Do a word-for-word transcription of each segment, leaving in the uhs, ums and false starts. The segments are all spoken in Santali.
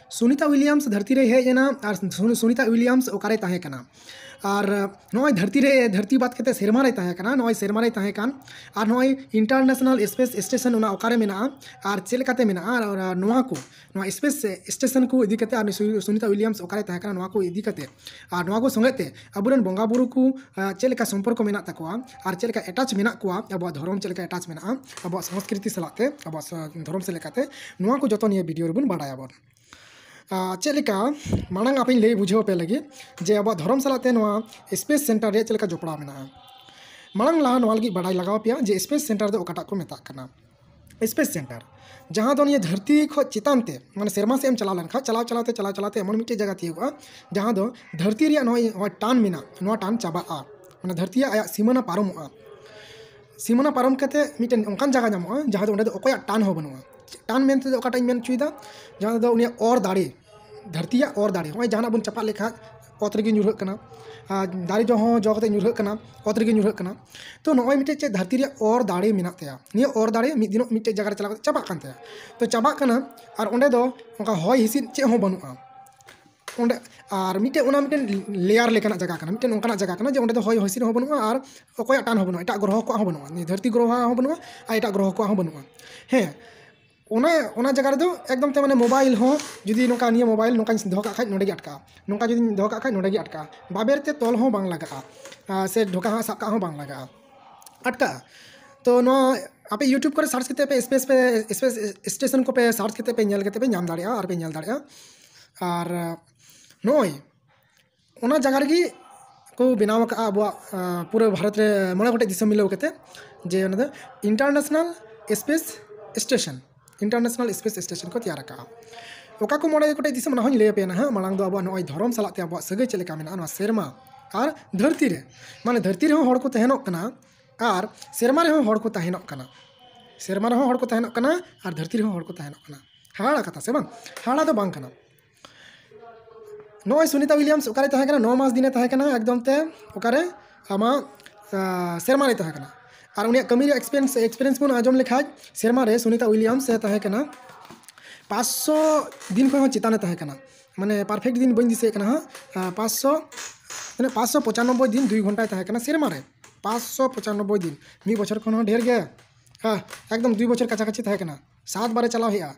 ᱥᱩᱱᱤᱛᱟ ᱩᱭᱞᱤᱭᱟᱢᱥ ᱫᱷᱟᱹᱨᱛᱤ ᱨᱮᱭ ᱦᱮᱡ ᱮᱱᱟ᱾ ᱟᱨ ᱥᱩᱱ- ᱥᱩᱱᱤᱛᱟ ᱩᱭᱞᱤᱭᱟᱢᱥ ᱚᱠᱟᱨᱮᱭ ᱛᱟᱦᱮᱸ ᱠᱟᱱᱟ? ᱟᱨ ᱱᱚᱜᱼᱚᱭ ᱫᱷᱟᱹᱨᱛᱤ ᱨᱮ, ᱫᱷᱟᱹᱨᱛᱤ ᱵᱟᱫ ᱠᱟᱛᱮ ᱥᱮᱨᱢᱟ ᱨᱮᱭ ᱛᱟᱦᱮᱸ ᱠᱟᱱᱟ᱾ ᱱᱚᱜᱼᱚᱭ ᱥᱮᱨᱢᱟ ᱨᱮᱭ ᱛᱟᱦᱮᱸ ᱠᱟᱱ, ᱟᱨ ᱱᱚᱜᱼᱚᱭ International Space Station ᱚᱱᱟ ᱚᱠᱟᱨᱮ ᱢᱮᱱᱟᱜᱼᱟ ᱟᱨ ᱪᱮᱫ ᱞᱮᱠᱟᱛᱮ ᱢᱮᱱᱟᱜᱼᱟ, ᱟᱨ ᱱᱚᱣᱟ ᱠᱚ, ᱱᱚᱣᱟ space station ᱠᱚ ᱤᱫᱤ ᱠᱟᱛᱮ ᱟᱨ ᱱᱩᱭ ᱥᱩ- ᱥᱩᱱᱤᱛᱟ ᱩᱭᱞᱤᱭᱟᱢᱥ ᱚᱠᱟᱨᱮᱭ ᱛᱟᱦᱮᱸ ᱠᱟᱱᱟ, ᱱᱚᱣᱟ ᱠᱚ ᱤᱫᱤ ᱠᱟᱛᱮ, ᱟᱨ ᱱᱚᱣᱟ ᱠᱚ ᱥᱚᱸᱜᱮ ᱛᱮ ᱟᱵᱚᱨᱮᱱ ᱵᱚᱸᱜᱟ ᱵᱩᱨᱩ ᱠᱚ, ᱟᱸ, ᱪᱮᱫ ᱞᱮᱠᱟ ᱥᱚᱢᱯᱚᱨᱠᱚ ᱢᱮᱱᱟᱜ ᱛᱟᱠᱚᱣᱟ ᱟᱨ ᱪᱮᱫ ᱞᱮᱠᱟ attach ᱢᱮᱱᱟᱜ ᱠᱚᱣᱟ, ᱟᱵᱚᱣᱟᱜ ᱫᱷᱚᱨᱚᱢ ᱪᱮᱫ ᱞᱮᱠᱟ attach ᱢᱮᱱᱟᱜᱼᱟ ᱟᱵᱚᱣᱟᱜ ᱥᱚᱝᱥᱠᱨᱤᱛᱤ ᱥᱟᱞᱟᱜ ᱛᱮ, ᱟᱵᱚᱣᱟᱜ ᱥᱚ- ᱫᱷᱚᱨᱚᱢ ᱥᱮᱫ ᱞᱮᱠᱟᱛᱮ, ᱱᱚᱣᱟ ᱠᱚ ᱡᱚᱛᱚ ᱱᱤᱭᱟᱹ video ᱨᱮᱵᱚᱱ ᱵᱟᱰᱟᱭᱟᱵᱚᱱ᱾ ᱟᱸ, ᱪᱮᱫ ᱞᱮᱠᱟ, ᱢᱟᱲᱟᱝ ᱟᱯᱮᱧ ᱞᱟᱹᱭ ᱵᱩᱡᱷᱟᱹᱣ ᱟᱯᱮ ᱞᱟᱹᱜᱤᱫ ᱡᱮ ᱟᱵᱚᱣᱟᱜ ᱫᱷᱚᱨᱚᱢ ᱥᱟᱞᱟᱜ ᱛᱮ ᱱᱚᱣᱟ Space Center ᱨᱮᱭᱟᱜ ᱪᱮᱫ ᱞᱮᱠᱟ ᱡᱚᱯᱲᱟᱣ ᱢᱮᱱᱟᱜᱼᱟ᱾ ᱢᱟᱲᱟᱝ ᱞᱟᱦᱟ ᱱᱚᱣᱟ ᱞᱟᱹᱜᱤᱫ ᱵᱟᱰᱟᱭ ᱞᱟᱜᱟᱣ ᱯᱮᱭᱟ ᱡᱮ Space Center ᱫᱚ ᱚᱠᱟᱴᱟᱜ ᱠᱚ ᱢᱮᱛᱟᱜ ᱠᱟᱱᱟ᱾ Space Center, ᱡᱟᱦᱟᱸ ᱫᱚ ᱱᱤᱭᱟᱹ ᱫᱷᱟᱹᱨᱛᱤ ᱠᱷᱚᱱ ᱪᱮᱛᱟᱱ ᱛᱮ, ᱢᱟᱱᱮ ᱥᱮᱨᱢᱟ ᱥᱮᱫ ᱮᱢ ᱪᱟᱞᱟᱣ ᱞᱮᱱᱠᱷᱟᱱ, ᱪᱟᱞᱟᱣ ᱪᱟᱞᱟᱣ ᱛᱮ, ᱪᱟᱞᱟᱣ ᱪᱟᱞᱟᱣ ᱛᱮ ᱮᱢᱚᱱ ᱢᱤᱫᱴᱮᱡ ᱡᱟᱭᱜᱟ ᱛᱤᱭᱳᱜᱚᱜᱼᱟ, ᱡᱟᱦᱟᱸ ᱫᱚ ᱫᱷᱟᱹᱨᱛᱤ ᱨᱮᱭᱟᱜ ᱱᱚᱜᱼᱚᱭ, ᱱᱚᱜᱼᱚᱭ ᱴᱟᱱ ᱢᱮᱱᱟᱜ, ᱱᱚᱣᱟ ᱴᱟᱱ ᱪᱟᱵᱟᱜᱼᱟ, ᱢᱟᱱᱮ ᱫᱷᱟᱹᱨᱛᱤᱭᱟᱜ ᱟᱭᱟᱜ ᱥᱤᱢᱟᱹᱱᱟ ᱯᱟᱨᱚᱢᱚᱜᱼᱟ᱾ ᱥᱤᱢᱟᱹᱱᱟ ᱯᱟᱨᱚᱢ ᱠᱟᱛᱮ ᱢᱤᱫᱴᱮᱱ ᱚᱱᱠᱟᱱ ᱡᱟᱭᱜᱟ ᱧᱟᱢᱚᱜᱼᱟ, ᱡᱟᱦᱟᱸ ᱫᱚ ᱚᱸᱰᱮ ᱫᱚ ᱚᱠᱚᱭᱟᱜ ᱴᱟᱱ ᱦᱚᱸ ᱵᱟᱹᱱᱩᱜᱼᱟ᱾ ᱴᱟᱱ ᱢᱮᱱᱛᱮ ᱫᱚ ᱚᱠᱟᱴᱟᱜ ᱤᱧ ᱢᱮᱱ ᱦᱚᱪᱚᱭᱮᱫᱟ, ᱡᱟᱦᱟᱸ ᱫᱚ ᱩᱱᱤᱭᱟᱜ ᱚᱨ ᱫᱟᱲᱮ, ᱫᱷᱟᱹᱨᱛᱤᱭᱟᱜ ᱚᱨ ᱫᱟᱲᱮ, ᱱᱚᱜᱼᱚᱭ ᱡᱟᱦᱟᱱᱟᱜ ᱵᱚᱱ ᱪᱟᱯᱟᱫ ᱞᱮᱠᱷᱟᱱ ᱚᱛ ᱨᱮᱜᱮ ᱧᱩᱨᱦᱟᱹᱜ ᱠᱟᱱᱟ, ᱟᱨ ᱫᱟᱨᱮ ᱡᱚ ᱦᱚᱸ ᱡᱚ ᱠᱟᱛᱮ ᱧᱩᱨᱦᱟᱹᱜ ᱠᱟᱱᱟ, ᱚᱛ ᱨᱮᱜᱮ ᱧᱩᱨᱦᱟᱹᱜ ᱠᱟᱱᱟ᱾ ᱛᱚ ᱱᱚᱜᱼᱚᱭ ᱢᱤᱫᱴᱮᱡ ᱪᱮᱫ ᱫᱷᱟᱹᱨᱛᱤ ᱨᱮᱭᱟᱜ ᱚᱨ ᱫᱟᱲᱮ ᱢᱮᱱᱟᱜ ᱛᱟᱭᱟ, ᱱᱤᱭᱟᱹ ᱚᱨ ᱫᱟᱲᱮ ᱢᱤᱫ ᱫᱤᱱᱚᱜ ᱢᱤᱫᱴᱮᱡ ᱡᱟᱭᱜᱟ ᱨᱮ ᱪᱟᱞᱟᱣ ᱠᱟᱛᱮ ᱪᱟᱵᱟᱜ ᱠᱟᱱ ᱛᱟᱭᱟ᱾ ᱛᱚ ᱪᱟᱵᱟᱜ ᱠᱟᱱᱟ, ᱟᱨ ᱚᱸᱰᱮ ᱫᱚ ᱚᱱᱠᱟ ᱦᱚᱭ ᱦᱤᱸᱥᱤᱫ ᱪᱮᱫ ᱦᱚᱸ ᱵᱟᱹᱱᱩᱜᱼᱟ ᱚᱸᱰᱮ᱾ ᱟᱨ ᱢᱤᱫᱴᱮᱡ ᱚᱱᱟ ᱢᱤᱫᱴᱮᱱ layer ᱞᱮᱠᱟᱱᱟᱜ ᱡᱟᱭᱜᱟ ᱠᱟᱱᱟ, ᱢᱤᱫᱴᱮᱱ ᱚᱱᱠᱟᱱᱟᱜ ᱡᱟᱭᱜᱟ ᱠᱟᱱᱟ ᱡᱮ ᱚᱸᱰᱮ ᱫᱚ ᱦᱚᱭ ᱦᱤᱸᱥᱤᱫ ᱦᱚᱸ ᱵᱟᱹᱱᱩᱜᱼᱟ ᱟᱨ ᱚᱠᱚᱭᱟᱜ ᱴᱟᱱ ᱦᱚᱸ ᱵᱟᱹᱱᱩᱜᱼᱟ, ᱮᱴᱟᱜ ᱜᱨᱚᱦᱚ ᱠᱚᱣᱟᱜ ᱦᱚᱸ ᱵᱟᱹᱱᱩᱜᱼᱟ, ᱱᱤᱭᱟᱹ ᱫᱷᱟᱹᱨᱛᱤ ᱜᱨᱚᱦᱚ ᱦᱚᱸ ᱵᱟᱹᱱᱩᱜᱼᱟ ᱟᱨ ᱮᱴᱟᱜ ᱜᱨᱚᱦᱚ ᱠᱚᱣᱟᱜ ᱦᱚᱸ ᱵᱟᱹᱱᱩᱜᱼᱟ᱾ ᱦᱮᱸ, ᱚᱱᱟ, ᱚᱱᱟ ᱡᱟᱭᱜᱟ ᱨᱮᱫᱚ ᱮᱠᱫᱚᱢ ᱛᱮ ᱢᱟᱱᱮ mobile ᱦᱚᱸ ᱡᱩᱫᱤ ᱱᱚᱝᱠᱟ ᱱᱤᱭᱟᱹ mobile ᱱᱚᱝᱠᱟᱧ ᱫᱚᱦᱚ ᱠᱟᱜ ᱠᱷᱟᱡ ᱱᱚᱸᱰᱮ ᱜᱮ ᱟᱴᱠᱟᱜᱼᱟ, ᱱᱚᱝᱠᱟ ᱡᱩᱫᱤᱧ ᱫᱚᱦᱚ ᱠᱟᱜ ᱠᱷᱟᱡ ᱱᱚᱸᱰᱮ ᱜᱮ ᱟᱴᱠᱟᱜᱼᱟ, ᱵᱟᱵᱮᱨ ᱛᱮ ᱛᱚᱞ ᱦᱚᱸ ᱵᱟᱝ ᱞᱟᱜᱟᱜᱼᱟ, ᱟᱨ ᱥᱮ ᱰᱷᱚᱠᱟ ᱦᱚᱸ ᱥᱟᱵ ᱠᱟᱜ ᱦᱚᱸ ᱵᱟᱝ ᱞᱟᱜᱟᱜᱼᱟ, ᱟᱴᱠᱟᱜᱼᱟ᱾ ᱛᱚ ᱱᱚᱣᱟ ᱟᱯᱮ YouTube ᱠᱚᱨᱮ search ᱠᱟᱛᱮ ᱯᱮ space ᱯᱮ, space station ᱠᱚᱯᱮ search ᱠᱟᱛᱮ ᱯᱮ ᱧᱮᱞ ᱠᱟᱛᱮ ᱯᱮ ᱧᱟᱢ ᱫᱟᱲᱮᱭᱟᱜᱼᱟ ᱟᱨ ᱯᱮ ᱧᱮᱞ ᱫᱟᱲᱮᱭᱟᱜᱼᱟ᱾ ᱟᱨ ᱱᱚᱜᱼᱚᱭ ᱚᱱᱟ ᱡᱟᱭᱜᱟ ᱨᱮᱜᱮ ᱠᱚ ᱵᱮᱱᱟᱣ ᱟᱠᱟᱫᱼᱟ ᱟᱵᱚᱣᱟᱜ, ᱟᱸ, ᱯᱩᱨᱟᱹ ᱵᱷᱟᱨᱚᱛ ᱨᱮ ᱢᱚᱬᱮ ᱜᱚᱴᱮᱡ ᱫᱤᱥᱚᱢ ᱢᱤᱞᱟᱹᱣ ᱠᱟᱛᱮ, ᱡᱮ ᱚᱱᱟ ᱫᱚ International Space Station, International Space Station ᱠᱚ ᱛᱮᱭᱟᱨ ᱟᱠᱟᱫᱼᱟ᱾ ᱚᱠᱟ ᱠᱚ ᱢᱚᱬᱮ ᱜᱚᱴᱮᱡ ᱫᱤᱥᱚᱢ, ᱚᱱᱟ ᱦᱚᱸᱧ ᱞᱟᱹᱭ ᱟᱯᱮᱭᱟ ᱱᱟᱦᱟᱜ᱾ ᱢᱟᱲᱟᱝ ᱫᱚ ᱟᱵᱚᱣᱟᱜ ᱱᱚᱜᱼᱚᱭ ᱫᱷᱚᱨᱚᱢ ᱥᱟᱞᱟᱜ ᱛᱮ ᱟᱵᱚᱣᱟᱜ ᱥᱟᱹᱜᱟᱹᱭ ᱪᱮᱫ ᱞᱮᱠᱟ ᱢᱮᱱᱟᱜᱼᱟ ᱱᱚᱣᱟ ᱥᱮᱨᱢᱟ ᱟᱨ ᱫᱷᱟᱹᱨᱛᱤ ᱨᱮ, ᱢᱟᱱᱮ ᱫᱷᱟᱹᱨᱛᱤ ᱨᱮᱦᱚᱸ ᱦᱚᱲ ᱠᱚ ᱛᱟᱦᱮᱱᱚᱜ ᱠᱟᱱᱟ ᱟᱨ ᱥᱮᱨᱢᱟ ᱨᱮᱦᱚᱸ ᱦᱚᱲ ᱠᱚ ᱛᱟᱦᱮᱱᱚᱜ ᱠᱟᱱᱟ, ᱥᱮᱨᱢᱟ ᱨᱮᱦᱚᱸ ᱦᱚᱲ ᱠᱚ ᱛᱟᱦᱮᱱᱚᱜ ᱠᱟᱱᱟ ᱟᱨ ᱫᱷᱟᱹᱨᱛᱤ ᱨᱮᱦᱚᱸ ᱦᱚᱲ ᱠᱚ ᱛᱟᱦᱮᱱᱚᱜ ᱠᱟᱱᱟ᱾ ᱦᱟᱦᱟᱲᱟ ᱠᱟᱛᱷᱟ ᱥᱮ ᱵᱟᱝ? ᱦᱟᱦᱟᱲᱟ ᱫᱚ ᱵᱟᱝ ᱠᱟᱱᱟ᱾ ᱱᱚᱜᱼᱚᱭ ᱥᱩᱱᱤᱛᱟ ᱩᱭᱞᱤᱭᱟᱢᱥ ᱚᱠᱟᱨᱮ ᱛᱟᱦᱮᱸ ᱠᱟᱱᱟ? ᱱᱚ ᱢᱟᱥ ᱫᱤᱱᱮ ᱛᱟᱦᱮᱸ ᱠᱟᱱᱟ ᱮᱠᱫᱚᱢ ᱛᱮ, ᱚᱠᱟᱨᱮ? ᱟᱢᱟᱜ, ᱟᱸ, ᱥᱮᱨᱢᱟ ᱨᱮ ᱛᱟᱦᱮᱸ ᱠᱟᱱᱟ᱾ ᱟᱨ ᱩᱱᱤᱭᱟᱜ ᱠᱟᱹᱢᱤ ᱨᱮᱭᱟᱜ experience, experience ᱵᱚᱱ ᱟᱸᱡᱚᱢ ᱞᱮᱠᱷᱟᱡ, ᱥᱮᱨᱢᱟ ᱨᱮ ᱥᱩᱱᱤᱛᱟ ᱩᱭᱞᱤᱭᱟᱢᱥ ᱮ ᱛᱟᱦᱮᱸ ᱠᱟᱱᱟ ᱯᱟᱸᱪᱥᱚ ᱫᱤᱱ ᱠᱷᱚᱱ ᱦᱚᱸ ᱪᱮᱛᱟᱱᱮ ᱛᱟᱦᱮᱸ ᱠᱟᱱᱟ᱾ ᱢᱟᱱᱮ perfect ᱫᱤᱱ ᱵᱟᱹᱧ ᱫᱤᱥᱟᱹᱭᱮᱫ ᱠᱟᱱᱟ ᱦᱟᱸᱜ᱾ ᱟᱸ, ᱯᱟᱸᱪᱥᱚ, ᱛᱤᱱᱟᱹᱜ, ᱯᱟᱸᱪᱥᱚ ᱯᱚᱸᱪᱟᱱᱚᱵᱵᱳᱭ ᱫᱤᱱ ᱫᱩᱭ ᱜᱷᱚᱱᱴᱟᱭ ᱛᱟᱦᱮᱸ ᱠᱟᱱᱟ ᱥᱮᱨᱢᱟ ᱨᱮ᱾ ᱯᱟᱸᱪᱥᱚ ᱯᱚᱸᱪᱟᱱᱚᱵᱵᱳᱭ ᱫᱤᱱ, ᱢᱤᱫ ᱵᱚᱪᱷᱚᱨ ᱠᱷᱚᱱ ᱦᱚᱸ ᱰᱷᱮᱨ ᱜᱮ᱾ ᱦᱮᱸ, ᱮᱠᱫᱚᱢ ᱫᱩᱭ ᱵᱚᱪᱷᱚᱨ ᱠᱟᱪᱷᱟ ᱠᱟᱪᱷᱤ ᱛᱟᱦᱮᱸ ᱠᱟᱱᱟ᱾ ᱥᱟᱛ ᱵᱟᱨᱮ ᱪᱟᱞᱟᱣ ᱦᱮᱡᱼᱟ,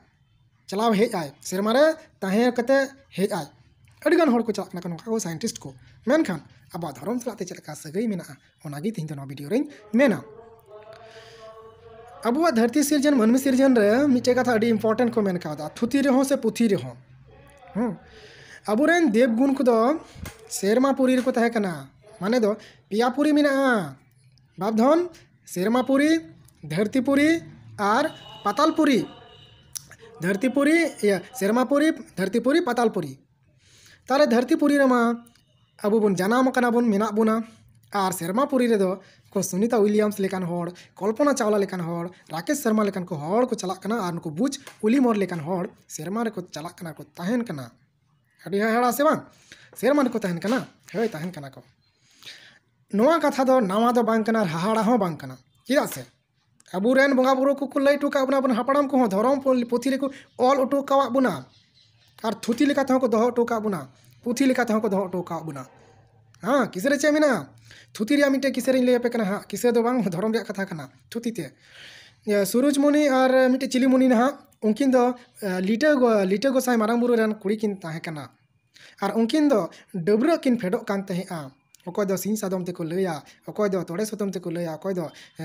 ᱪᱟᱞᱟᱣ ᱦᱮᱡ ᱟᱭ, ᱥᱮᱨᱢᱟ ᱨᱮ ᱛᱟᱦᱮᱸ ᱠᱟᱛᱮ ᱦᱮᱡ ᱟᱭ᱾ ᱟᱹᱰᱤ ᱜᱟᱱ ᱦᱚᱲ ᱠᱚ ᱪᱟᱞᱟᱜ ᱠᱟᱱᱟ ᱠᱚ, ᱱᱚᱝᱠᱟ ᱠᱚ scientist ᱠᱚ᱾ ᱢᱮᱱᱠᱷᱟᱱ ᱟᱵᱚᱣᱟᱜ ᱫᱷᱚᱨᱚᱢ ᱥᱟᱞᱟᱜ ᱛᱮ ᱪᱮᱫ ᱞᱮᱠᱟ ᱥᱟᱹᱜᱟᱹᱭ ᱢᱮᱱᱟᱜᱼᱟ, ᱚᱱᱟᱜᱮ ᱛᱮᱦᱮᱧ ᱫᱚ ᱱᱚᱣᱟ video ᱨᱮᱧ ᱢᱮᱱᱟ᱾ ᱟᱵᱚᱣᱟᱜ ᱫᱷᱟᱹᱨᱛᱤ ᱥᱤᱨᱡᱚᱱ, ᱢᱟᱹᱱᱢᱤ ᱥᱤᱨᱡᱚᱱ ᱨᱮ ᱢᱤᱫᱴᱮᱡ ᱠᱟᱛᱷᱟ ᱟᱹᱰᱤ important ᱠᱚ ᱢᱮᱱ ᱠᱟᱣᱫᱟ, ᱛᱷᱩᱛᱤ ᱨᱮᱦᱚᱸ ᱥᱮ ᱯᱩᱛᱷᱤ ᱨᱮᱦᱚᱸ᱾ ᱦᱩᱸ᱾ ᱟᱵᱚᱨᱮᱱ ᱫᱮᱵᱽ ᱜᱩᱱ ᱠᱚᱫᱚ ᱥᱮᱨᱢᱟ ᱯᱩᱨᱤ ᱨᱮᱠᱚ ᱛᱟᱦᱮᱸ ᱠᱟᱱᱟ᱾ ᱢᱟᱱᱮ ᱫᱚ ᱯᱮᱭᱟ ᱯᱩᱨᱤ ᱢᱮᱱᱟᱜᱼᱟ, ᱵᱟᱯᱫᱷᱚᱱ, ᱥᱮᱨᱢᱟ ᱯᱩᱨᱤ, ᱫᱷᱟᱹᱨᱛᱤ ᱯᱩᱨᱤ ᱟᱨ ᱯᱟᱛᱟᱞ ᱯᱩᱨᱤ᱾ ᱫᱷᱟᱹᱨᱛᱤ ᱯᱩᱨᱤ, ᱤᱭᱟᱹ, ᱥᱮᱨᱢᱟ ᱯᱩᱨᱤ, ᱫᱷᱟᱹᱨᱛᱤ ᱯᱩᱨᱤ, ᱯᱟᱛᱟᱞ ᱯᱩᱨᱤ᱾ ᱛᱟᱦᱞᱮ ᱫᱷᱟᱹᱨᱛᱤ ᱯᱩᱨᱤ ᱨᱮᱢᱟ ᱟᱵᱚ ᱵᱚᱱ ᱡᱟᱱᱟᱢ ᱟᱠᱟᱱᱟ ᱵᱚᱱ, ᱢᱮᱱᱟᱜ ᱵᱚᱱᱟ᱾ ᱟᱨ ᱥᱮᱨᱢᱟ ᱯᱩᱨᱤ ᱨᱮᱫᱚ ᱠᱚ ᱥᱩᱱᱤᱛᱟ ᱩᱭᱞᱤᱭᱟᱢᱥ ᱞᱮᱠᱟᱱ ᱦᱚᱲ, ᱠᱚᱞᱯᱚᱱᱟ ᱪᱟᱣᱞᱟ ᱞᱮᱠᱟᱱ ᱦᱚᱲ, ᱨᱟᱠᱮᱥ ᱥᱟᱨᱢᱟ ᱞᱮᱠᱟᱱ ᱠᱚ ᱦᱚᱲ ᱠᱚ ᱪᱟᱞᱟᱜ ᱠᱟᱱᱟ, ᱟᱨ ᱱᱩᱠᱩ ᱵᱩᱪ ᱩᱞᱤᱢᱚᱨ ᱞᱮᱠᱟᱱ ᱦᱚᱲ ᱥᱮᱨᱢᱟ ᱨᱮᱠᱚ ᱪᱟᱞᱟᱜ ᱠᱟᱱᱟ, ᱠᱚ ᱛᱟᱦᱮᱱ ᱠᱟᱱᱟ᱾ ᱟᱹᱰᱤ ᱦᱟᱦᱟᱲᱟ ᱥᱮ ᱵᱟᱝ? ᱥᱮᱨᱢᱟ ᱨᱮᱠᱚ ᱛᱟᱦᱮᱱ ᱠᱟᱱᱟ᱾ ᱦᱳᱭ, ᱛᱟᱦᱮᱱ ᱠᱟᱱᱟ ᱠᱚ᱾ ᱱᱚᱣᱟ ᱠᱟᱛᱷᱟ ᱫᱚ ᱱᱟᱣᱟ ᱫᱚ ᱵᱟᱝ ᱠᱟᱱᱟ ᱟᱨ ᱦᱟᱦᱟᱲᱟ ᱦᱚᱸ ᱵᱟᱝ ᱠᱟᱱᱟ᱾ ᱪᱮᱫᱟᱜ ᱥᱮ ᱟᱵᱚᱨᱮᱱ ᱵᱚᱸᱜᱟ ᱵᱩᱨᱩ ᱠᱚᱠᱚ ᱞᱟᱹᱭ ᱦᱚᱴᱚ ᱠᱟᱜ ᱵᱚᱱᱟ, ᱟᱵᱚᱨᱮᱱ ᱦᱟᱯᱲᱟᱢ ᱠᱚᱦᱚᱸ ᱫᱷᱚᱨᱚᱢ ᱯᱩ-, ᱯᱩᱛᱷᱤ ᱨᱮᱠᱚ ᱚᱞ ᱦᱚᱴᱚ ᱠᱟᱣᱟᱜ ᱵᱚᱱᱟ᱾ ᱟᱨ ᱛᱷᱩᱛᱤ ᱞᱮᱠᱟ ᱛᱮᱦᱚᱸ ᱠᱚ ᱫᱚᱦᱚ ᱦᱚᱴᱚ ᱠᱟᱜ ᱵᱚᱱᱟ, ᱯᱩᱛᱷᱤ ᱞᱮᱠᱟ ᱛᱮᱦᱚᱸ ᱠᱚ ᱫᱚᱦᱚ ᱦᱚᱴᱚ ᱠᱟᱜ ᱵᱚᱱᱟ᱾ ᱦᱮᱸ, ᱠᱤᱥᱟᱹ ᱨᱮ ᱪᱮᱫ ᱢᱮᱱᱟᱜᱼᱟ? ᱛᱷᱩᱛᱤ ᱨᱮᱭᱟᱜ ᱢᱤᱫᱴᱮᱡ ᱠᱤᱥᱟᱹ ᱨᱮᱧ ᱞᱟᱹᱭ ᱟᱯᱮ ᱠᱟᱱᱟ ᱦᱟᱸᱜ᱾ ᱠᱤᱥᱟᱹ ᱫᱚ ᱵᱟᱝ, ᱫᱷᱚᱨᱚᱢ ᱨᱮᱭᱟᱜ ᱠᱟᱛᱷᱟ ᱠᱟᱱᱟ᱾ ᱛᱷᱩᱛᱤ ᱛᱮ, ᱤᱭᱟᱹ, ᱥᱩᱨᱩᱡᱽ ᱢᱩᱱᱤ ᱟᱨ ᱢᱤᱫᱴᱮᱡ ᱪᱤᱞᱤ ᱢᱩᱱᱤ ᱱᱟᱦᱟᱜ, ᱩᱱᱠᱤᱱ ᱫᱚ, ᱮ, ᱞᱤᱴᱟᱹ ᱜᱚ-, ᱞᱤᱴᱟᱹ ᱜᱚᱸᱥᱟᱭ ᱢᱟᱨᱟᱝ ᱵᱩᱨᱩ ᱨᱮᱱ ᱠᱩᱲᱤ ᱠᱤᱱ ᱛᱟᱦᱮᱸ ᱠᱟᱱᱟ᱾ ᱟᱨ ᱩᱱᱠᱤᱱ ᱫᱚ ᱰᱟᱹᱵᱽᱨᱟᱹᱜ ᱠᱤᱱ ᱯᱷᱮᱰᱚᱜ ᱠᱟᱱ ᱛᱟᱦᱮᱸᱜᱼᱟ᱾ ᱚᱠᱚᱭ ᱫᱚ ᱥᱤᱧ ᱥᱟᱫᱚᱢ ᱛᱮᱠᱚ ᱞᱟᱹᱭᱟ, ᱚᱠᱚᱭ ᱫᱚ ᱛᱚᱲᱮ ᱥᱩᱛᱟᱹᱢ ᱛᱮᱠᱚ ᱞᱟᱹᱭᱟ, ᱚᱠᱚᱭ ᱫᱚ, ᱮ,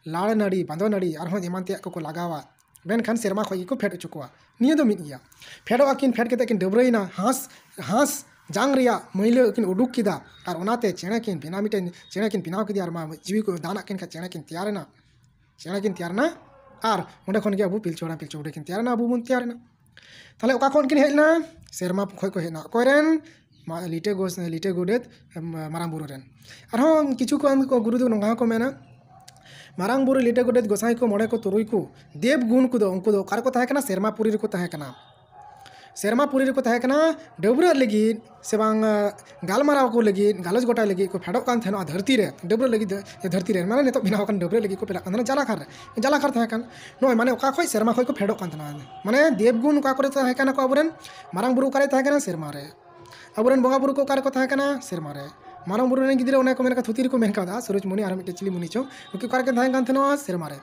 ᱞᱟᱲ ᱱᱟᱹᱲᱤ, ᱵᱟᱸᱫᱚ ᱱᱟᱹᱲᱤ, ᱟᱨᱦᱚᱸ ᱮᱢᱟᱱ ᱛᱮᱭᱟᱜ ᱠᱚᱠᱚ ᱞᱟᱜᱟᱣᱟ᱾ ᱢᱮᱱᱠᱷᱟᱱ ᱥᱮᱨᱢᱟ ᱠᱷᱚᱡ ᱜᱮᱠᱚ ᱯᱷᱮᱰ ᱦᱚᱪᱚ ᱠᱚᱣᱟ᱾ ᱱᱤᱭᱟᱹ ᱫᱚ ᱢᱤᱫ ᱜᱮᱭᱟ᱾ ᱯᱷᱮᱰᱚᱜ ᱟᱹᱠᱤᱱ, ᱯᱷᱮᱰ ᱠᱟᱛᱮ ᱠᱤᱱ ᱰᱟᱹᱵᱽᱨᱟᱹᱭᱮᱱᱟ, ᱦᱟᱸᱥ, ᱦᱟᱸᱥ ᱡᱟᱝ ᱨᱮᱭᱟᱜ ᱢᱟᱹᱭᱞᱟᱹ ᱠᱤᱱ ᱩᱰᱩᱠ ᱠᱮᱫᱟ, ᱟᱨ ᱚᱱᱟᱛᱮ ᱪᱮᱬᱮ ᱠᱤᱱ ᱵᱮᱱᱟᱣ, ᱢᱤᱫᱴᱮᱱ ᱪᱮᱬᱮ ᱠᱤᱱ ᱵᱮᱱᱟᱣ ᱠᱮᱫᱮᱭᱟ, ᱟᱨ ᱢᱟ ᱡᱤᱣᱤ ᱠᱚ ᱫᱟᱱ ᱟᱜ ᱠᱤᱱ ᱠᱷᱟᱡ ᱪᱮᱬᱮ ᱠᱤᱱ ᱛᱮᱭᱟᱨᱮᱱᱟ᱾ ᱪᱮᱬᱮ ᱠᱤᱱ ᱛᱮᱭᱟᱨᱮᱱᱟ, ᱟᱨ ᱚᱸᱰᱮ ᱠᱷᱚᱱ ᱜᱮ ᱟᱵᱚ ᱯᱤᱞᱪᱩ ᱦᱟᱲᱟᱢ ᱯᱤᱞᱪᱩ ᱵᱩᱰᱷᱤ ᱠᱤᱱ ᱛᱮᱭᱟᱨᱮᱱᱟ, ᱟᱵᱚ ᱵᱚᱱ ᱛᱮᱭᱟᱨᱮᱱᱟ᱾ ᱛᱟᱦᱞᱮ ᱚᱠᱟ ᱠᱷᱚᱱ ᱠᱤᱱ ᱦᱮᱡ ᱞᱮᱱᱟ? ᱥᱮᱨᱢᱟ ᱠᱷᱚᱡ ᱠᱚ ᱦᱮᱡ ᱮᱱᱟ᱾ ᱚᱠᱚᱭ ᱨᱮᱱ? ᱢᱟ-, ᱞᱤᱴᱟᱹ ᱜᱚᱥ-, ᱞᱤᱴᱟᱹ ᱜᱚᱰᱮᱛ, ᱮᱢ, ᱢᱟᱨᱟᱝ ᱵᱩᱨᱩ ᱨᱮᱱ᱾ ᱟᱨᱦᱚᱸ ᱠᱤᱪᱷᱩ ᱠᱚ ᱜᱩᱨᱩ ᱫᱚ ᱱᱚᱝᱠᱟ ᱦᱚᱸᱠᱚ ᱢᱮᱱᱟ, ᱢᱟᱨᱟᱝ ᱵᱩᱨᱩ, ᱞᱤᱴᱟᱹ ᱜᱚᱰᱮᱛ, ᱜᱚᱸᱥᱟᱭ ᱠᱚ, ᱢᱚᱬᱮ ᱠᱚ, ᱛᱩᱨᱩᱭ ᱠᱚ ᱫᱮᱵᱽ ᱜᱩᱱ ᱠᱚᱫᱚ, ᱩᱱᱠᱩ ᱫᱚ ᱚᱠᱟ ᱨᱮᱠᱚ ᱛᱟᱦᱮᱸ ᱠᱟᱱᱟ? ᱥᱮᱨᱢᱟ ᱯᱩᱨᱤ ᱨᱮᱠᱚ ᱛᱟᱦᱮᱸ ᱠᱟᱱᱟ᱾ ᱥᱮᱨᱢᱟ ᱯᱩᱨᱤ ᱨᱮᱠᱚ ᱛᱟᱦᱮᱸ ᱠᱟᱱᱟ ᱰᱟᱹᱵᱽᱨᱟᱹᱜ ᱞᱟᱹᱜᱤᱫ ᱥᱮ ᱵᱟᱝ, ᱜᱟᱞᱢᱟᱨᱟᱣ ᱠᱚ ᱞᱟᱹᱜᱤᱫ, ᱜᱟᱞᱚᱪ ᱜᱚᱴᱟᱭ ᱞᱟᱹᱜᱤᱫ ᱠᱚ ᱯᱷᱮᱰᱚᱜ ᱠᱟᱱ ᱛᱟᱦᱮᱱᱟ ᱫᱷᱟᱹᱨᱛᱤ ᱨᱮ, ᱰᱟᱹᱵᱽᱨᱟᱹᱜ ᱞᱟᱹᱜᱤᱫ ᱫᱚ, ᱫᱷᱟᱹᱨᱛᱤ ᱨᱮ ᱢᱟᱱᱮ ᱱᱤᱛᱚᱜ ᱵᱮᱱᱟᱣ ᱟᱠᱟᱱ ᱰᱟᱹᱵᱽᱨᱟᱹᱜ ᱞᱟᱹᱜᱤᱫ ᱠᱚ ᱯᱷᱮᱰᱚᱜ ᱠᱟᱱ ᱛᱟᱦᱮᱱᱟ ᱡᱟᱞᱟᱠᱷᱟᱨ ᱨᱮ, ᱡᱟᱞᱟᱠᱷᱟᱨ ᱛᱟᱦᱮᱸ ᱠᱟᱱ, ᱱᱚᱜᱼᱚᱭ ᱢᱟᱱᱮ ᱚᱠᱟ ᱠᱷᱚᱱ ᱥᱮᱨᱢᱟ ᱠᱷᱚᱱ ᱠᱚ ᱯᱷᱮᱰᱚᱜ ᱠᱟᱱ ᱛᱟᱦᱮᱱᱟ᱾ ᱢᱟᱱᱮ ᱫᱮᱵᱽᱜᱩᱱ ᱚᱠᱟ ᱠᱚᱨᱮ ᱛᱟᱦᱮᱸ ᱠᱟᱱᱟ ᱠᱚ ᱟᱵᱚᱨᱮᱱ, ᱢᱟᱨᱟᱝ ᱵᱩᱨᱩ ᱚᱠᱟᱨᱮ ᱛᱟᱦᱮᱸ ᱠᱟᱱᱟ? ᱥᱮᱨᱢᱟ ᱨᱮ᱾ ᱟᱵᱚᱨᱮᱱ ᱵᱚᱸᱜᱟ ᱵᱩᱨᱩ ᱠᱚ ᱚᱠᱟ ᱨᱮᱠᱚ ᱛᱟᱦᱮᱸ ᱠᱟᱱᱟ? ᱥᱮᱨᱢᱟ ᱨᱮ᱾ ᱢᱟᱨᱟᱝ ᱵᱩᱨᱩ ᱨᱮᱱ ᱜᱤᱫᱽᱨᱟᱹ ᱚᱱᱮ ᱠᱚ ᱢᱮᱱ ᱠᱟᱫᱟ, ᱛᱷᱩᱛᱤ ᱨᱮᱠᱚ ᱢᱮᱱ ᱠᱟᱫᱟ, ᱥᱩᱨᱩᱡᱽ ᱢᱩᱱᱤ ᱟᱨ ᱢᱤᱫᱴᱮᱡ ᱪᱤᱞᱤ ᱢᱩᱱᱤ ᱪᱚᱝ, ᱱᱩᱠᱤᱱ ᱚᱠᱟ ᱨᱮᱠᱤᱱ ᱛᱟᱦᱮᱸ ᱠᱟᱱ ᱛᱟᱦᱮᱱᱟ? ᱥᱮᱨᱢᱟ ᱨᱮ᱾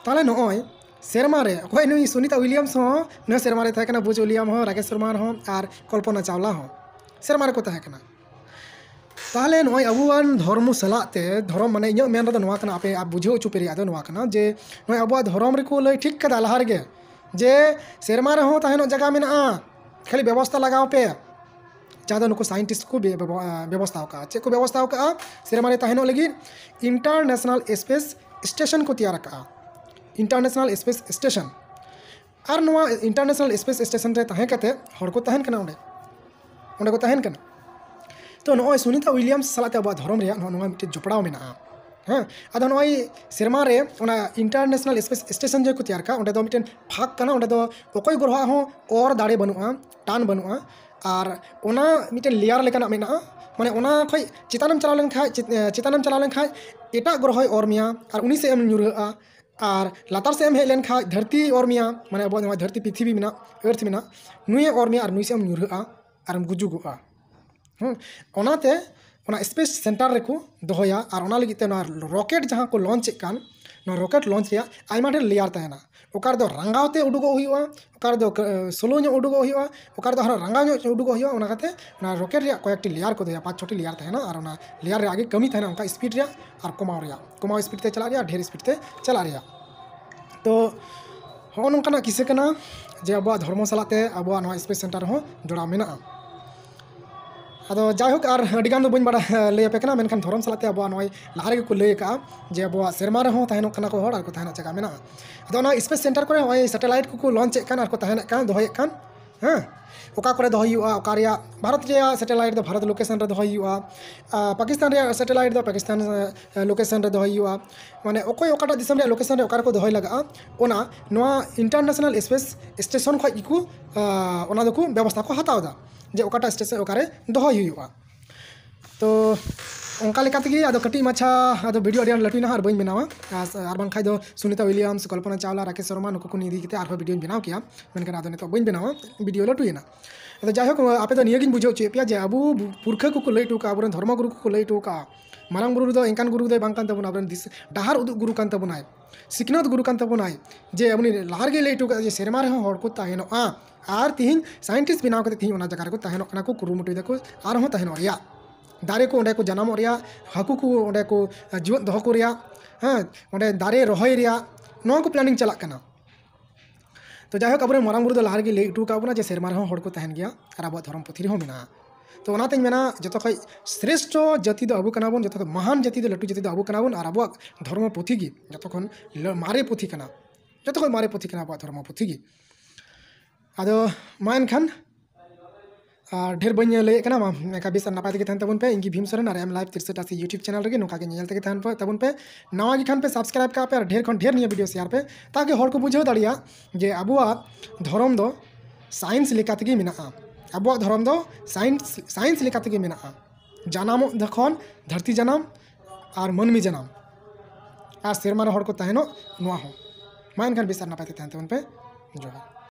ᱛᱟᱦᱚᱞᱮ ᱱᱚᱜᱼᱚᱭ ᱥᱮᱨᱢᱟ ᱨᱮ ᱚᱠᱚᱭ ᱱᱩᱭ ᱥᱩᱱᱤᱛᱟ ᱩᱭᱞᱤᱭᱟᱢᱥ ᱦᱚᱸ ᱱᱚᱣᱟ ᱥᱮᱨᱢᱟ ᱨᱮ ᱛᱟᱦᱮᱸ ᱠᱟᱱᱟ, ᱵᱩᱡᱽ ᱩᱭᱞᱤᱭᱟᱢ ᱦᱚᱸ, ᱨᱟᱠᱮᱥ ᱥᱚᱨᱢᱟ ᱦᱚᱸ ᱟᱨ ᱠᱚᱞᱯᱚᱱᱟ ᱪᱟᱣᱞᱟ ᱦᱚᱸ ᱥᱮᱨᱢᱟ ᱨᱮᱠᱚ ᱛᱟᱦᱮᱸ ᱠᱟᱱᱟ᱾ ᱛᱟᱦᱚᱞᱮ ᱱᱚᱜᱼᱚᱭ ᱟᱵᱚᱣᱟᱱ ᱫᱷᱚᱨᱢᱚ ᱥᱟᱞᱟᱜ ᱛᱮ, ᱫᱷᱚᱨᱚᱢ ᱢᱟᱱᱮ ᱤᱧᱟᱹᱜ ᱢᱮᱱ ᱨᱮᱫᱚ ᱱᱚᱣᱟ ᱠᱟᱱᱟ, ᱟᱯᱮ ᱟᱯ ᱵᱩᱡᱷᱟᱹᱣ ᱦᱚᱪᱚ ᱯᱮ ᱨᱮᱭᱟᱜ ᱫᱚ ᱱᱚᱣᱟ ᱠᱟᱱᱟ ᱡᱮ ᱱᱚᱜᱼᱚᱭ ᱟᱵᱚᱣᱟᱜ ᱫᱷᱚᱨᱚᱢ ᱨᱮᱠᱚ ᱞᱟᱹᱭ ᱴᱷᱤᱠ ᱠᱟᱫᱟ ᱞᱟᱦᱟ ᱨᱮᱜᱮ ᱡᱮ ᱥᱮᱨᱢᱟ ᱨᱮᱦᱚᱸ ᱛᱟᱦᱮᱱᱚᱜ ᱡᱟᱭᱜᱟ ᱢᱮᱱᱟᱜᱼᱟ, ᱠᱷᱟᱹᱞᱤ ᱵᱮᱵᱚᱥᱛᱟ ᱞᱟᱜᱟᱣ ᱯᱮ᱾ ᱡᱟᱦᱟᱸ ᱫᱚ ᱱᱩᱠᱩ ᱥᱟᱭᱮᱱᱴᱤᱥᱴ ᱠᱚ ᱵᱮ-, ᱵᱮᱵᱚ-, ᱵᱮᱵᱚᱥᱛᱷᱟ ᱟᱠᱟᱫᱼᱟ᱾ ᱪᱮᱫ ᱠᱚ ᱵᱮᱵᱚᱥᱛᱷᱟ ᱟᱠᱟᱫᱼᱟ? ᱥᱮᱨᱢᱟ ᱨᱮ ᱛᱟᱦᱮᱱᱚᱜ ᱞᱟᱹᱜᱤᱫ ᱤᱱᱴᱟᱨᱱᱮᱥᱱᱟᱞ ᱥᱯᱮᱥ ᱥᱴᱮᱥᱚᱱ ᱠᱚ ᱛᱮᱭᱟᱨ ᱟᱠᱟᱫᱼᱟ, ᱤᱱᱴᱟᱨᱱᱮᱥᱱᱟᱞ ᱥᱯᱮᱥ ᱥᱴᱮᱥᱚᱱ᱾ ᱟᱨ ᱱᱚᱣᱟ ᱤᱱᱴᱟᱨᱱᱮᱥᱱᱟᱞ ᱥᱯᱮᱥ ᱥᱴᱮᱥᱚᱱ ᱨᱮ ᱛᱟᱦᱮᱸ ᱠᱟᱛᱮ ᱦᱚᱲ ᱠᱚ ᱛᱟᱦᱮᱱ ᱠᱟᱱᱟ ᱚᱸᱰᱮ, ᱚᱸᱰᱮ ᱠᱚ ᱛᱟᱦᱮᱱ ᱠᱟᱱᱟ᱾ ᱛᱚ ᱱᱚᱜᱼᱚᱭ ᱥᱩᱱᱤᱛᱟ ᱩᱭᱞᱤᱭᱟᱢᱥ ᱥᱟᱞᱟᱜ ᱛᱮ ᱟᱵᱚᱣᱟᱜ ᱫᱷᱚᱨᱚᱢ ᱨᱮᱭᱟᱜ ᱱᱚᱜᱼᱚ ᱱᱚᱣᱟ ᱢᱤᱫᱴᱮᱱ ᱡᱚᱯᱲᱟᱣ ᱢᱮᱱᱟᱜᱼᱟ᱾ ᱦᱮᱸ, ᱟᱫᱚ ᱱᱚᱜᱼᱚᱭ ᱥᱮᱨᱢᱟ ᱨᱮ ᱚᱱᱟ ᱤᱱᱴᱟᱨᱱᱮᱥᱱᱟᱞ ᱥᱯᱮᱥ ᱥᱴᱮᱥᱚᱱ ᱡᱟᱦᱟᱸ ᱠᱚ ᱛᱮᱭᱟᱨ ᱠᱟᱜᱼᱟ, ᱚᱸᱰᱮ ᱫᱚ ᱢᱤᱫᱴᱮᱱ ᱯᱷᱟᱸᱠ ᱠᱟᱱᱟ, ᱚᱸᱰᱮ ᱫᱚ ᱚᱠᱚᱭ ᱜᱨᱚᱦᱚᱣᱟᱜ ᱦᱚᱸ ᱚᱨ ᱫᱟᱲᱮ ᱵᱟᱹᱱᱩᱜᱼᱟ, ᱴᱟᱱ ᱵᱟᱹᱱᱩᱜᱼᱟ᱾ ᱟᱨ ᱚᱱᱟ ᱢᱤᱫᱴᱮᱱ ᱞᱮᱭᱟᱨ ᱞᱮᱠᱟᱱᱟᱜ ᱢᱮᱱᱟᱜᱼᱟ, ᱢᱟᱱᱮ ᱚᱱᱟ ᱠᱷᱚᱡ ᱪᱮᱛᱟᱱᱮᱢ ᱪᱟᱞᱟᱣ ᱞᱮᱱᱠᱷᱟᱡ, ᱪᱮᱛ-, ᱪᱮᱛᱟᱱᱮᱢ ᱪᱟᱞᱟᱣ ᱞᱮᱱᱠᱷᱟᱡ ᱮᱴᱟᱜ ᱜᱨᱚᱦᱚᱭ ᱚᱨ ᱢᱮᱭᱟ ᱟᱨ ᱩᱱᱤ ᱥᱮᱫ ᱮᱢ ᱧᱩᱨᱦᱟᱹᱜᱼᱟ᱾ ᱟᱨ ᱞᱟᱛᱟᱨ ᱥᱮᱫ ᱮᱢ ᱦᱮᱡ ᱞᱮᱱᱠᱷᱟᱡ ᱫᱷᱟᱹᱨᱛᱤ ᱚᱨ ᱢᱮᱭᱟ, ᱢᱟᱱᱮ ᱟᱵᱚᱣᱟᱜ ᱱᱚᱣᱟ ᱫᱷᱟᱹᱨᱛᱤ ᱯᱨᱤᱛᱷᱤᱵᱤ ᱢᱮᱱᱟᱜ, ᱟᱨᱛᱷ ᱢᱮᱱᱟᱜ, ᱱᱩᱭᱮ ᱚᱨ ᱢᱮᱭᱟ ᱟᱨ ᱱᱩᱭ ᱥᱮᱫ ᱮᱢ ᱧᱩᱨᱦᱟᱹᱜᱼᱟ ᱟᱨᱮᱢ ᱜᱩᱡᱩᱜᱚᱜᱼᱟ᱾ ᱦᱮᱸ, ᱚᱱᱟᱛᱮ ᱚᱱᱟ ᱥᱯᱮᱥ ᱥᱮᱱᱴᱟᱨ ᱨᱮᱠᱚ ᱫᱚᱦᱚᱭᱟ᱾ ᱟᱨ ᱚᱱᱟ ᱞᱟᱹᱜᱤᱫ ᱛᱮ ᱱᱚᱣᱟ ᱨᱚᱠᱮᱴ ᱡᱟᱦᱟᱸ ᱠᱚ ᱞᱚᱧᱪ ᱮᱫ ᱠᱟᱱ, ᱱᱚᱣᱟ ᱨᱚᱠᱮᱴ ᱞᱚᱧᱪ ᱨᱮᱭᱟᱜ ᱟᱭᱢᱟ ᱰᱷᱮᱨ ᱞᱮᱭᱟᱨ ᱛᱟᱦᱮᱱᱟ᱾ ᱚᱠᱟ ᱨᱮᱫᱚ ᱨᱟᱸᱜᱟᱣ ᱛᱮ ᱩᱰᱩᱠᱚᱜ ᱦᱩᱭᱩᱜᱼᱟ, ᱚᱠᱟ ᱨᱮᱫᱚ ᱠᱟ-, slow ᱧᱚᱜ ᱩᱰᱩᱠᱚᱜ ᱦᱩᱭᱩᱜᱼᱟ, ᱚᱠᱟ ᱨᱮᱫᱚ ᱟᱨᱦᱚᱸ ᱨᱟᱸᱜᱟᱣ ᱧᱚᱜ ᱩᱰᱩᱠᱚᱜ ᱦᱩᱭᱩᱜᱼᱟ᱾ ᱚᱱᱟ ᱠᱟᱛᱮ ᱚᱱᱟ ᱨᱚᱠᱮᱴ ᱨᱮᱭᱟᱜ ᱠᱚᱭᱮᱠᱴᱤ ᱞᱮᱭᱟᱨ ᱠᱚ ᱫᱚᱦᱚᱭᱟ, ᱯᱟᱸᱪ ᱪᱷᱚᱴᱤ ᱞᱮᱭᱟᱨ ᱛᱟᱦᱮᱱᱟ᱾ ᱟᱨ ᱚᱱᱟ ᱞᱮᱭᱟᱨ ᱨᱮᱭᱟᱜ ᱜᱮ ᱠᱟᱹᱢᱤ ᱛᱟᱦᱮᱱᱟ ᱚᱱᱠᱟ ᱥᱯᱤᱰ ᱨᱮᱭᱟᱜ ᱟᱨ ᱠᱚᱢᱟᱣ ᱨᱮᱭᱟᱜ, ᱠᱚᱢᱟᱣ ᱥᱯᱤᱰ ᱛᱮ ᱪᱟᱞᱟᱜ ᱨᱮᱭᱟᱜ, ᱰᱷᱮᱨ ᱥᱯᱤᱰ ᱛᱮ ᱪᱟᱞᱟᱜ ᱨᱮᱭᱟᱜ᱾ ᱛᱚ ᱦᱚᱸᱜᱼᱚ ᱱᱚᱝᱠᱟᱱᱟᱜ ᱠᱤᱥᱟᱹ ᱠᱟᱱᱟ ᱡᱮ ᱟᱵᱚᱣᱟᱜ ᱫᱷᱚᱨᱢᱚ ᱥᱟᱞᱟᱜ ᱛᱮ ᱟᱵᱚᱣᱟᱜ ᱱᱚᱣᱟ ᱥᱯᱮᱥ ᱥᱮᱱᱴᱟᱨ ᱦᱚᱸ ᱡᱚᱲᱟᱣ ᱢᱮᱱᱟᱜᱼᱟ᱾ ᱟᱫᱚ ᱡᱟᱭᱦᱳᱠ, ᱟᱨ ᱟᱹᱰᱤ ᱜᱟᱱ ᱫᱚ ᱵᱟᱹᱧ ᱵᱟᱲᱟᱭ ᱞᱟᱹᱭ ᱟᱯᱮ ᱠᱟᱱᱟ, ᱢᱮᱱᱠᱷᱟᱱ ᱫᱷᱚᱨᱚᱢ ᱥᱟᱞᱟᱜ ᱛᱮ ᱟᱵᱚᱣᱟᱜ ᱱᱚᱜᱼᱚᱭ ᱞᱟᱦᱟ ᱨᱮᱜᱮ ᱠᱚ ᱞᱟᱹᱭ ᱟᱠᱟᱫᱼᱟ ᱡᱮ ᱟᱵᱚᱣᱟᱜ ᱥᱮᱨᱢᱟ ᱨᱮᱦᱚᱸ ᱛᱟᱦᱮᱱᱚᱜ ᱠᱟᱱᱟ ᱠᱚ ᱦᱚᱲ ᱟᱨ ᱠᱚ ᱛᱟᱦᱮᱱᱚᱜ ᱡᱟᱭᱜᱟ ᱢᱮᱱᱟᱜᱼᱟ᱾ ᱟᱫᱚ ᱚᱱᱟ ᱥᱯᱮᱥ ᱥᱮᱱᱴᱟᱨ ᱠᱚᱨᱮ ᱱᱚᱜᱼᱚᱭ ᱥᱮᱴᱮᱞᱟᱭᱤᱴ ᱠᱚᱠᱚ ᱞᱚᱧᱪ ᱮᱫ ᱠᱟᱱ ᱟᱨ ᱠᱚ ᱛᱟᱦᱮᱱᱚᱜ ᱠᱟᱱ, ᱫᱚᱦᱚᱭᱮᱫ ᱠᱟᱱ, ᱦᱮᱸ, ᱚᱠᱟ ᱠᱚᱨᱮ ᱫᱚᱦᱚᱭ ᱦᱩᱭᱩᱜᱼᱟ, ᱚᱠᱟ ᱨᱮᱭᱟᱜ, ᱵᱷᱟᱨᱚᱛ ᱨᱮᱭᱟᱜ ᱥᱮᱴᱮᱞᱟᱭᱤᱴ ᱫᱚ ᱵᱷᱟᱨᱚᱛ ᱞᱳᱠᱮᱥᱚᱱ ᱨᱮ ᱫᱚᱦᱚᱭ ᱦᱩᱭᱩᱜᱼᱟ, ᱟᱨ ᱯᱟᱠᱤᱥᱛᱟᱱ ᱨᱮᱭᱟᱜ ᱥᱮᱴᱮᱞᱟᱭᱤᱴ ᱫᱚ ᱯᱟᱠᱤᱥᱛᱟᱱ ᱞᱳᱠᱮᱥᱚᱱ ᱨᱮ ᱫᱚᱦᱚᱭ ᱦᱩᱭᱩᱜᱼᱟ᱾ ᱢᱟᱱᱮ ᱚᱠᱚᱭ ᱚᱠᱟᱴᱟᱜ ᱫᱤᱥᱚᱢ ᱨᱮᱭᱟᱜ ᱞᱳᱠᱮᱥᱚᱱ ᱨᱮ ᱚᱠᱟ ᱨᱮᱠᱚ ᱫᱚᱦᱚᱭ ᱞᱟᱜᱟᱜᱼᱟ, ᱚᱱᱟ ᱱᱚᱣᱟ ᱤᱱᱴᱟᱨᱱᱮᱥᱱᱟᱞ ᱥᱯᱮᱥ ᱥᱴᱮᱥᱚᱱ ᱠᱷᱚᱱ ᱜᱮᱠᱚ ᱚᱱᱟ ᱫᱚᱠᱚ ᱵᱮᱵᱚᱥᱛᱷᱟ ᱠᱚ ᱦᱟᱛᱟᱣ ᱮᱫᱟ, ᱡᱮ ᱚᱠᱟᱴᱟᱜ ᱥᱴᱮᱥᱚᱱ ᱚᱠᱟᱨᱮ ᱫᱚᱦᱚᱭ ᱦᱩᱭᱩᱜᱼᱟ᱾ ᱛᱚ ᱚᱱᱠᱟ ᱞᱮᱠᱟ ᱛᱮᱜᱮ ᱟᱫᱚ ᱠᱟᱹᱴᱤᱡ ᱢᱟᱪᱷᱟ ᱟᱫᱚ ᱵᱷᱤᱰᱤᱭᱳ ᱟᱹᱰᱤ ᱟᱸᱴ ᱞᱟᱹᱴᱩᱭᱮᱱᱟ, ᱟᱨ ᱵᱟᱹᱧ ᱵᱮᱱᱟᱣᱟ᱾ ᱟᱨ ᱵᱟᱝᱠᱷᱟᱱ ᱫᱚ ᱥᱩᱱᱤᱛᱟ ᱩᱭᱞᱤᱭᱟᱢᱥ, ᱠᱚᱞᱯᱚᱱᱟ ᱪᱟᱣᱞᱟ, ᱨᱟᱠᱮᱥ ᱥᱚᱨᱢᱟ, ᱱᱩᱠᱩ ᱠᱚ ᱤᱫᱤ ᱠᱟᱛᱮ ᱟᱨᱦᱚᱸ ᱵᱷᱤᱰᱤᱭᱳᱧ ᱵᱮᱱᱟᱣ ᱠᱮᱭᱟ, ᱢᱮᱱᱠᱷᱟᱱ ᱟᱫᱚ ᱱᱤᱛᱚᱜ ᱵᱟᱹᱧ ᱵᱮᱱᱟᱣᱟ, ᱵᱷᱤᱰᱤᱭᱳ ᱞᱟᱹᱴᱩᱭᱮᱱᱟ᱾ ᱟᱫᱚ ᱡᱟᱭᱦᱳᱠ, ᱟᱯᱮ ᱫᱚ ᱱᱤᱭᱟᱹᱜᱤᱧ ᱵᱩᱡᱷᱟᱹᱣ ᱦᱚᱪᱚᱭᱮᱫ ᱯᱮᱭᱟ ᱡᱮ ᱟᱵᱚ ᱯᱩᱨᱠᱷᱟᱹ ᱠᱚᱠᱚ ᱞᱟᱹᱭ ᱦᱚᱴᱚ ᱠᱟᱜᱼᱟ, ᱟᱵᱚᱨᱮᱱ ᱫᱷᱚᱨᱢᱚ ᱜᱩᱨᱩ ᱠᱚᱠᱚ ᱞᱟᱹᱭ ᱦᱚᱴᱚ ᱠᱟᱜᱼᱟ, ᱢᱟᱨᱟᱝ ᱵᱩᱨᱩ ᱫᱚ ᱮᱱᱠᱟᱱ ᱜᱩᱨᱩ ᱫᱚᱭ ᱵᱟᱝ ᱠᱟᱱ ᱛᱟᱵᱚᱱᱟ, ᱟᱵᱚᱨᱮᱱ ᱰᱟᱦᱟᱨ ᱩᱫᱩᱜ ᱜᱩᱨᱩ ᱠᱟᱱ ᱛᱟᱵᱚᱱᱟᱭ, ᱥᱤᱠᱷᱱᱟᱹᱛ ᱜᱩᱨᱩ ᱠᱟᱱ ᱛᱟᱵᱚᱱᱟᱭ, ᱡᱮ ᱩᱱᱤ ᱞᱟᱦᱟ ᱨᱮᱜᱮᱭ ᱞᱟᱹᱭ ᱦᱚᱴᱚ ᱠᱟᱜᱼᱟ ᱡᱮ ᱥᱮᱨᱢᱟ ᱨᱮᱦᱚᱸ ᱦᱚᱲ ᱠᱚ ᱛᱟᱦᱮᱱᱚᱜᱼᱟ, ᱟᱨ ᱛᱤᱦᱤᱧ ᱥᱟᱭᱮᱱᱴᱤᱥᱴ ᱵᱮᱱᱟᱣ ᱠᱟᱛᱮ ᱛᱤᱦᱤᱧ ᱚᱱᱟ ᱡᱟᱭᱜᱟ ᱨᱮᱠᱚ ᱛᱟᱦᱮᱱᱚᱜ ᱠᱟᱱᱟ ᱠᱚ, ᱠᱩᱨᱩᱢᱩᱴᱩᱭ ᱫᱟᱠᱚ ᱟᱨᱦᱚᱸ ᱛᱟᱦᱮᱱᱚᱜ ᱨᱮᱭᱟᱜ᱾ ᱫᱟᱨᱮ ᱠᱚ ᱚᱸᱰᱮ ᱠᱚ ᱡᱟᱱᱟᱢᱚᱜ ᱨᱮᱭᱟᱜ, ᱦᱟᱹᱠᱩ ᱠᱚ ᱚᱸᱰᱮ ᱠᱚ ᱡᱤᱣᱮᱫ ᱫᱚᱦᱚ ᱠᱚ ᱨᱮᱭᱟᱜ, ᱦᱮᱸ, ᱚᱸᱰᱮ ᱫᱟᱨᱮ ᱨᱚᱦᱚᱭ ᱨᱮᱭᱟᱜ, ᱱᱚᱣᱟ ᱠᱚ ᱯᱞᱮᱱᱤᱝ ᱪᱟᱞᱟᱜ ᱠᱟᱱᱟ᱾ ᱛᱚ ᱡᱟᱭᱦᱳᱠ, ᱟᱵᱚᱨᱮᱱ ᱢᱟᱨᱟᱝ ᱵᱩᱨᱩ ᱫᱚ ᱞᱟᱦᱟ ᱨᱮᱜᱮ ᱞᱟᱹᱭ ᱦᱚᱴᱚ ᱟᱠᱟᱫ ᱵᱚᱱᱟ ᱡᱮ ᱥᱮᱨᱢᱟ ᱨᱮᱦᱚᱸ ᱦᱚᱲ ᱠᱚ ᱛᱟᱦᱮᱱ ᱜᱮᱭᱟ, ᱟᱨ ᱟᱵᱚᱣᱟᱜ ᱫᱷᱚᱨᱚᱢ ᱯᱩᱛᱷᱤ ᱨᱮᱦᱚᱸ ᱢᱮᱱᱟᱜᱼᱟ᱾ ᱛᱚ ᱚᱱᱟᱛᱮᱧ ᱢᱮᱱᱟ, ᱡᱚᱛᱚ ᱠᱷᱚᱱ ᱥᱨᱮᱥᱴᱷᱚ ᱡᱟᱹᱛᱤ ᱫᱚ ᱟᱵᱚ ᱠᱟᱱᱟ ᱵᱚᱱ, ᱡᱚᱛᱚ ᱠᱷᱚᱱ ᱢᱚᱦᱟᱱ ᱡᱟᱹᱛᱤ ᱫᱚ, ᱞᱟᱹᱴᱩ ᱡᱟᱹᱛᱤ ᱫᱚ ᱟᱵᱚ ᱠᱟᱱᱟ ᱵᱚᱱ, ᱟᱨ ᱟᱵᱚᱣᱟᱜ ᱫᱷᱚᱨᱢᱚ ᱯᱩᱛᱷᱤ ᱜᱮ ᱡᱚᱛᱚ ᱠᱷᱚᱱ ᱞᱟᱹ-, ᱢᱟᱨᱮ ᱯᱩᱛᱷᱤ ᱠᱟᱱᱟ, ᱡᱚᱛᱚ ᱠᱷᱚᱱ ᱢᱟᱨᱮ ᱯᱩᱛᱷᱤ ᱠᱟᱱᱟ ᱟᱵᱚᱣᱟᱜ ᱫᱷᱚᱨᱢᱚ ᱯᱩᱛᱷᱤ ᱜᱮ᱾ ᱟᱫᱚ ᱢᱟ ᱮᱱᱠᱷᱟᱱ, ᱟᱨ ᱰᱷᱮᱨ ᱵᱟᱹᱧ ᱞᱟᱹᱭᱮᱫ ᱠᱟᱱᱟ, ᱢᱟ ᱮᱱᱠᱟ ᱵᱮᱥ ᱟᱨ ᱱᱟᱯᱟᱭ ᱛᱮᱜᱮ ᱛᱟᱦᱮᱱ ᱛᱟᱵᱚᱱ ᱯᱮ᱾ ᱤᱧ ᱜᱮ ᱵᱷᱤᱢ ᱥᱚᱨᱮᱱ, ᱟᱨ ᱮᱢ ᱞᱟᱭᱤᱵᱷ ᱛᱤᱨᱥᱚᱴᱷ ᱟᱥᱤ YouTube ᱪᱮᱱᱮᱞ ᱨᱮᱜᱮ ᱱᱚᱝᱠᱟ ᱜᱮ ᱧᱮᱧᱮᱞ ᱛᱮᱜᱮ ᱛᱟᱦᱮᱱ ᱯᱮ, ᱛᱟᱵᱚᱱ ᱯᱮ᱾ ᱱᱟᱣᱟ ᱜᱮ ᱠᱷᱟᱱ ᱯᱮ ᱥᱟᱵᱥᱠᱨᱟᱭᱤᱵ ᱠᱟᱜ ᱯᱮ, ᱟᱨ ᱰᱷᱮᱨ ᱠᱷᱚᱱ ᱰᱷᱮᱨ ᱱᱤᱭᱟᱹ ᱵᱷᱤᱰᱤᱭᱳ ᱥᱮᱭᱟᱨ ᱯᱮ, ᱛᱟᱠᱤ ᱦᱚᱲ ᱠᱚ ᱵᱩᱡᱷᱟᱹᱣ ᱫᱟᱲᱮᱭᱟᱜ ᱡᱮ ᱟᱵᱚᱣᱟᱜ ᱫᱷᱚᱨᱚᱢ ᱫᱚ ᱥᱟᱭᱮᱱᱥ ᱞᱮᱠᱟ ᱛᱮᱜᱮ ᱢᱮᱱᱟᱜᱼᱟ᱾ ᱟᱵᱚᱣᱟᱜ ᱫᱷᱚᱨᱚᱢ ᱫᱚ ᱥᱟᱭᱮᱱᱥ, ᱥᱟᱭᱮᱱᱥ ᱞᱮᱠᱟ ᱛᱮᱜᱮ ᱢᱮᱱᱟᱜᱼᱟ᱾ ᱡᱟᱱᱟᱢᱚᱜ ᱡᱚᱠᱷᱚᱱ ᱫᱷᱟᱹᱨᱛᱤ ᱡᱟᱱᱟᱢ ᱟᱨ ᱢᱟᱹᱱᱢᱤ ᱡᱟᱱᱟᱢ ᱟᱨ ᱥᱮᱨᱢᱟ ᱨᱮ ᱦᱚᱲ ᱠᱚ ᱛᱟᱦᱮᱱᱚᱜ, ᱱᱚᱣᱟ ᱦᱚᱸ᱾ ᱢᱟ ᱮᱱᱠᱷᱟᱱ ᱵᱮᱥ ᱟᱨ ᱱᱟᱯᱟᱭ ᱛᱮ ᱛᱟᱦᱮᱱ ᱛᱟᱵᱚᱱ ᱯᱮ᱾ ᱡᱚᱦᱟᱨ᱾